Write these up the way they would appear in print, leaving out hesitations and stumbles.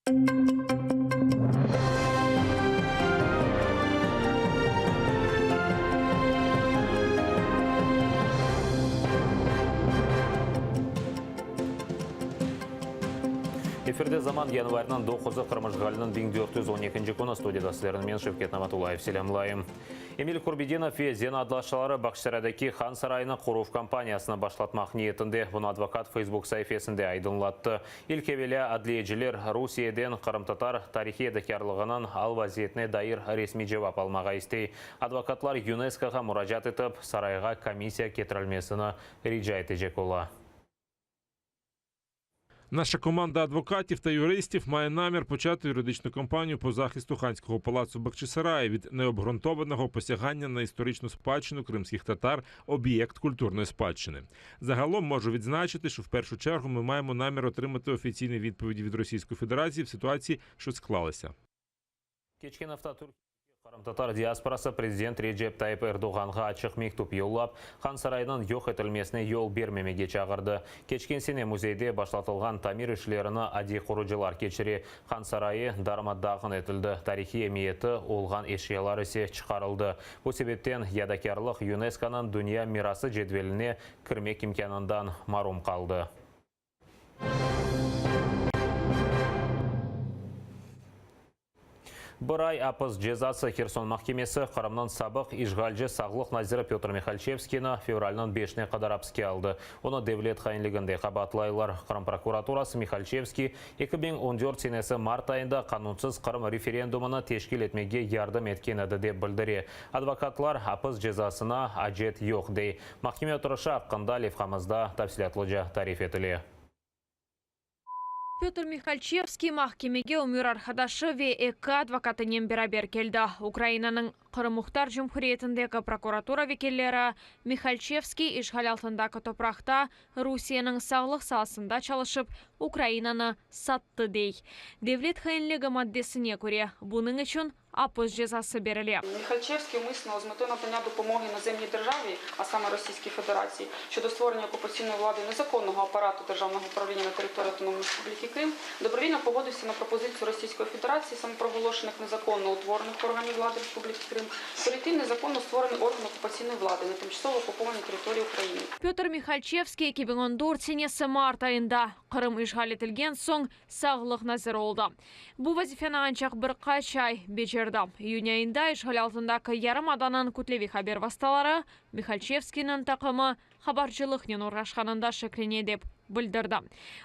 Efirde Zaman, yanvarniñ doquzı, Qırım işğaliniñ 1412-nci künü. Studiyada sizlerni men, Şevket Namatullayev, selâmlayım. Emil Kurbedinov ve zenaatdaşları Bağçasaraydaki Han sarayını quruv kampaniyasını başlatmaq niyetinde. Bunı advokat Facebook saifesinde aydınlattı. İlk evelâ adliyeciler Rusiyeden qırımtatar tarihiy yadikârlığınıñ al-vaziyetine dair resmiy cevap almağa istey. Advokatlar YUNESKOğa muracaat etip, sarayğa komissiya ketirilmesini rica etecek ola. Наша команда адвокатів та юристів має намір почати юридичну кампанію по захисту ханського палацу Бахчисарая від необґрунтованого посягання на історичну спадщину кримських татар, об'єкт культурної спадщини. Загалом можу відзначити, що в першу чергу ми маємо намір отримати офіційні відповіді від Російської Федерації в ситуації, що склалася. Keçken afta Türkiyedeki qırımtatar diasporası prezident Recep Tayyip Erdoğanğa açıq mektüp yollap, Han sarayınıñ yoq etilmesine yol bermemege çağırdı. Keçken sene müzeyde başlatılğan tamir işlerini adiy qurucılar keçire. Han sarayı darma-dağın etildi, tarihiy emiyeti olğan eşyalar ise çıqarıldı. Bu sebepten yadakârlıq YUNESKOnıñ Dünya mirası cedveline kirmek imkânından marum qaldı. Bir ay apis cezası Herson mahkemesi Qırımnıñ sabıq işğalci sağlıq naziri Pötr Mihalçevskiyni fevralniñ beşine qadar apiske aldı. Onı devlet hainliginde qabaatlaylar. Qırım prokuraturası Mihalçevskiy 2014 senesi mart ayında qanunsız Qırım referendumını teşkil etmege yardım etken edi, dep bildire. Advokatlar, apis cezasına acet yoq, dey. Mahkeme oturışı aqqında levhamızda tafsilâtlıca tarif etile. Pötr Mihalçevskiy mahkemege ömür arqadaşı ve eki advokatınen beraber keldi. Ukrainanıñ Qırım Muhtar Cumhuriyetindeki prokuratura vekilleri Mihalçevskiy işğal altındaki topraqta Rusiyeniñ sağlıq saasında çalışıp, Ukrainanı sattı, dey. Devlet hainligi maddesine köre, bunıñ içün Apis cezası berile. Mihalçevskiy umısno з метою надання допомоги іноземній державі, а саме Російській Федерації, щодо створення окупаційної влади незаконного апарату державного управління на території Автономної Республіки Крим, добровільно погодився на пропозицію Російської Федерації самопроголошених незаконно утворених органів влади Республіки Крим перейти в незаконно створений орган окупаційної влади на тимчасово окупованій території України. Pötr Mihalçevskiy 2014 senesi mart ayında Qırım işğal etilgen soñ sağlıq naziri oldı. Bu vazifeni ancaq bir qaç ay becerdi. İyün ayında işğal altındaki yarımadanıñ kütleviy haber vastaları Mihalçevskiyniñ taqımı habarcılıqnen oğraşqanında şeklene dep bildirdi.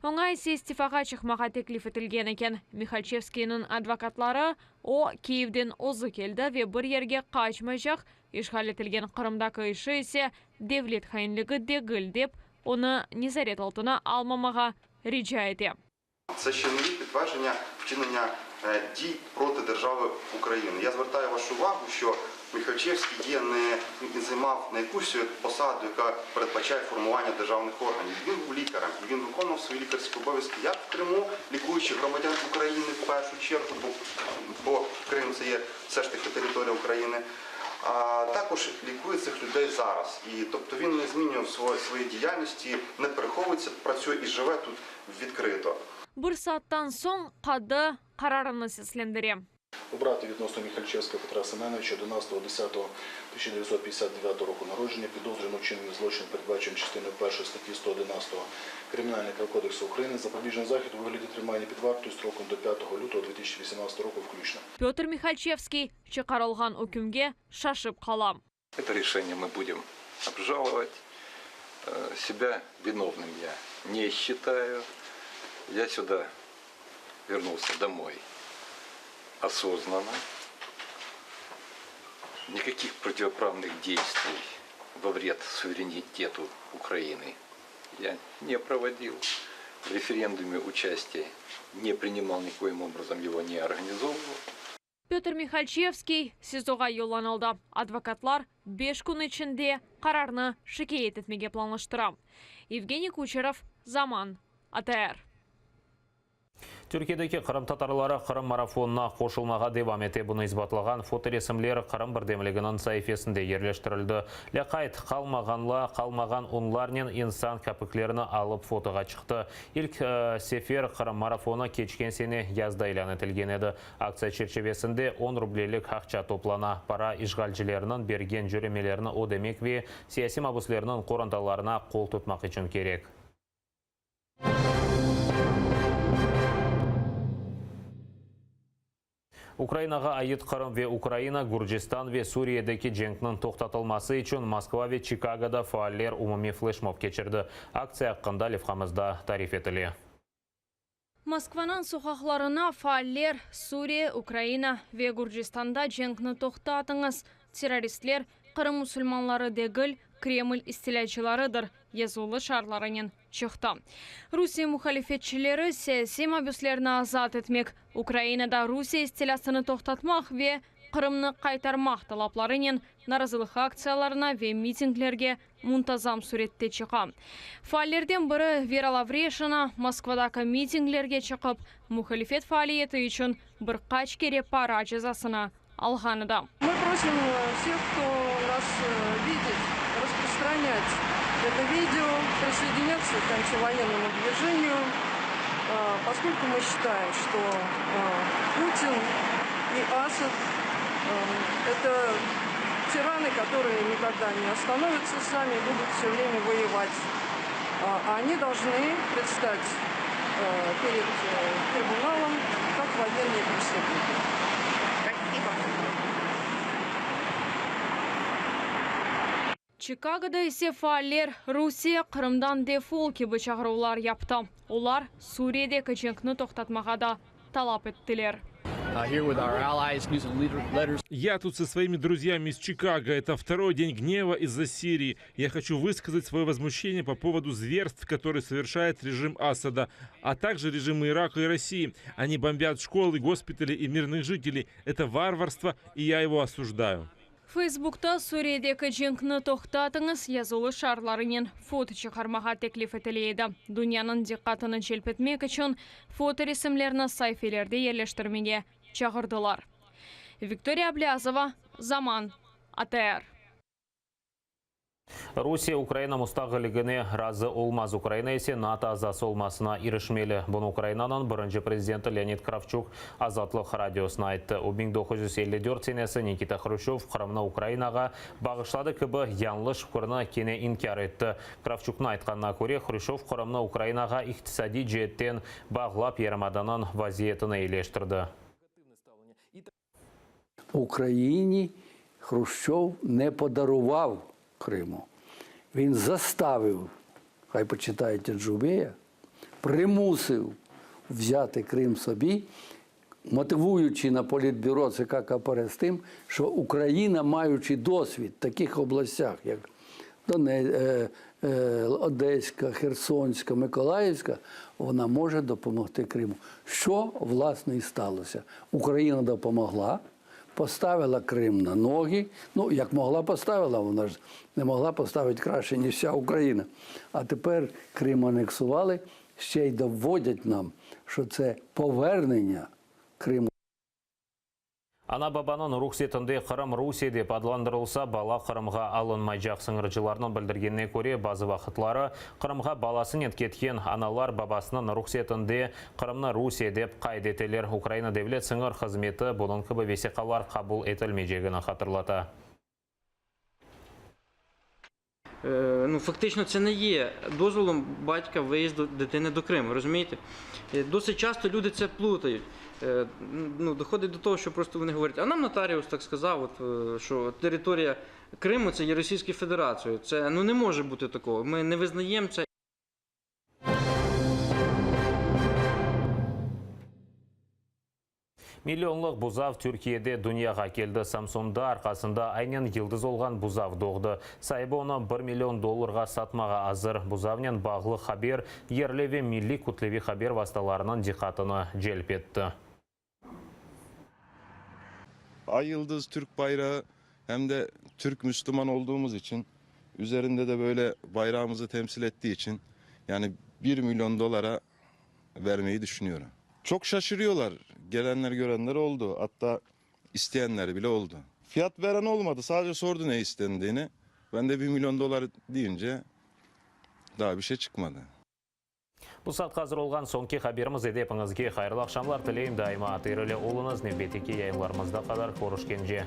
Oña ise istifağa çıqmağa teklif etilgen eken. Mihalçevskiyniñ advokatları, o, Kiyevden özü keldi ve bir yerge qaçmaycaq, işğal etilgen Qırımdaki işi ise devlet hainligi degil dep, onı nezaret altına almamağa rica ete. Це ще не є підтвердження вчинення дій проти держави України. Я звертаю вашу увагу, що Михальчевський є не він займав не якусь посаду, яка передбачає формування державних органів. Він був лікарем і він виконував свої лікарські обов'язки як в Криму, лікуючи громадян України в першу чергу, бо, бо Крим це є все ж таки територія України. А також лікує цих людей зараз. І тобто він не змінював свої, своєї діяльності, не переховується, працює і живе тут відкрито. Bir saattan soñ qadı qararını seslendire. Обрати відносно Міхальчевського Петра Семеновича 11.10.1959 року народження, підозрюваного у вчиненні злочину, передбаченого частиною першою статті 111 Кримінального кодексу України, запобіжний захід у вигляді тримання під вартою строком до 5 лютого 2018 року включно. Pötr Mihalçevskiy çıqarılğan ükümge şaşıp qala. Это решение мы будем обжаловать. Себя виновным я не считаю. Я сюда вернулся домой осознанно. Никаких противоправных действий во вред суверенитету Украины я не проводил. В референдуме участие не принимал, никоим образом его не организовывал. Pötr Mihalçevskiy SİZOğa yollanıldı. Advokatlar beş kün içinde qararnı şikâyet etmege planlaştıra. Yevgeniy Kuçerov, Zaman, ATR. Türkiyedeki qırımtatarları Qırım marafonına qoşulmağa devam ete. Bunı isbatlağan fotoresimler Qırım birdemliginiñ saifesinde yerleştirildi. Lâqayt qalmağanla qalmağan onlarnen insan kapiklerini alıp fotoğa çıqtı. İlk sefer Qırım marafonı keçken sene yazda ilân etilgen edi. Aktsiya çerçivesinde on rublelik aqça toplana. Para işğalcilerniñ bergen cöremelerini ödemek ve siyasiy mabüslerniñ qorantalarına qol tutmaq içün kerek. Ukrainağa ait Qırım ve Ukraina, Gürcistan ve Suriyedeki cenkniñ toqtatılması içün Moskva ve Çikagoda faaller umumiy fleşmob keçirdi. Aktsiya aqqında levhamızda tarif etile. Moskvanıñ soqaqlarına faaller Suriye, Ukraina ve Gürcistanda cenkni toqtatıñız, terroristler Qırım musulmanları degil, Kreml istilâcılarıdır yazuvlı şarlarınen çıqtı. Rusiye muhalifetçileri siyasiy mabüslerni azat etmek, Ukrainada Rusiye istilâsını toqtatmaq ve Qırımnı qaytarmaq talaplarınen narazılıq aktsiyalarına ve mitinglerge muntazam sürette çıqa. Faallerden biri Vera Lavreşina Moskvadaki mitinglerge çıqıp, muhalifet faaliyeti içün bir qaç kere para cezasını alğan edi. Мы просим всех, кто нас видит, распространять это видео, присоединяться к антивоенному движению, поскольку мы считаем, что Путин и Асад это тираны, которые никогда не остановятся сами и будут все время воевать. А они должны предстать перед трибуналом как военные преступники. Спасибо. Çikagoda ise faaller Rusiye, Qırımdan defol kibi çağıruvlar yaptı. Olar Suriyedeki cenkni toqtatmağa da talap ettiler. Я тут со своими друзьями из Чикаго. Это второй день гнева из-за Сирии. Я хочу высказать свое возмущение по поводу зверств, которые совершает режим Асада, а также режимы Ирака и России. Они бомбят школы, госпитали и мирных жителей. Это варварство, и я его осуждаю. Feysbukta Suriyedeki cenkni toqtatıñız yazılı şarlarınen foto çıqarmağa teklif etile edi. Dünyanıñ diqqatını celp etmek içün fotoresimlerni saifelerde yerleştirmege çağırdılar. Viktoriya Ablâzova, Zaman, ATR. Rusiye Ukraina mustaqilligine razı olmaz, Ukraina ise NATO azası olmasına irişmeli. Bunı Ukrainanıñ birinci prezidenti Leonid Kravçuk Azatlıq Radiosına ayttı. O, 1954 senesi Nikita Hruşçov Qırımnı Ukrainağa bağışladı kibi yañlış fikirni kene inkâr etti. Kravçuknıñ aytqanına köre, Hruşçov Qırımnı Ukrainağa iqtisadiy ceetten bağlap yarımadanıñ vaziyetini eyileştirdi. Україні Хрущов не подарував Криму. Він заставив, хай почитають Аджубея, примусив взяти Крим собі, мотивуючи на політбюро ЦК КПРС тим, що Україна, маючи досвід в таких областях, як Доне... е, е, Одеська, Херсонська, Миколаївська, вона може допомогти Криму. Що, власне, і сталося? Україна допомогла, поставила Крим на ноги. Ну, як могла, поставила, вона ж не могла поставити краще, ніж вся Україна. А тепер Крим анексували, ще й доводять нам, що це повернення Криму. Ana-babanıñ ruhsetinde Qırım Rusiye dep adlandırılsa, bala Qırımğa alınmaycaq. Sıñırcılarnıñ bildirgenine köre, bazı vaqıtları Qırımğa balasınen ketken analar babasınıñ ruhsetinde Qırımnı Rusiye dep qayd eteler. Ukraina Devlet sıñır hızmeti bunıñ kibi vesiqalar qabul etilmeycegini hatırlata. Ну, фактично, це не є дозволом батька виїзду дитини до Криму, розумієте? Досить часто люди це плутають. Ну, доходить до того, що просто вони говорять, а нам нотаріус так сказав, от, що територія Криму це є Російською Федерацією. Це ну, не може бути такого. Ми не визнаємо це. Millionlıq buzav Türkiyede dünyağa keldi. Samsunda arqasında aynen yıldız olğan buzav doğdı. Saibi onı 1 million dollarğa satmağa azır. Buzavnen bağlı haber yerli ve milliy kütleviy haber vastalarınıñ diqqatını celp etti. Ay yıldız Türk bayrağı hem de Türk Müslüman olduğumuz için üzerinde de böyle bayrağımızı temsil ettiği için yani 1 milyon dolara vermeyi düşünüyorum. Çok şaşırıyorlar. Gelenler görenler oldu. Hatta isteyenler bile oldu. Fiyat veren olmadı. Sadece sordu ne istendiğini. Ben de 1 milyon dolar deyince daha bir şey çıkmadı. Bu saatqa azır olğan soñki haberimiz edi. Epiñizge hayırlı aqşamlar tileyim. Daima hayır ile oluñız. Nevbetteki yayınlarımızda qadar körüşkence.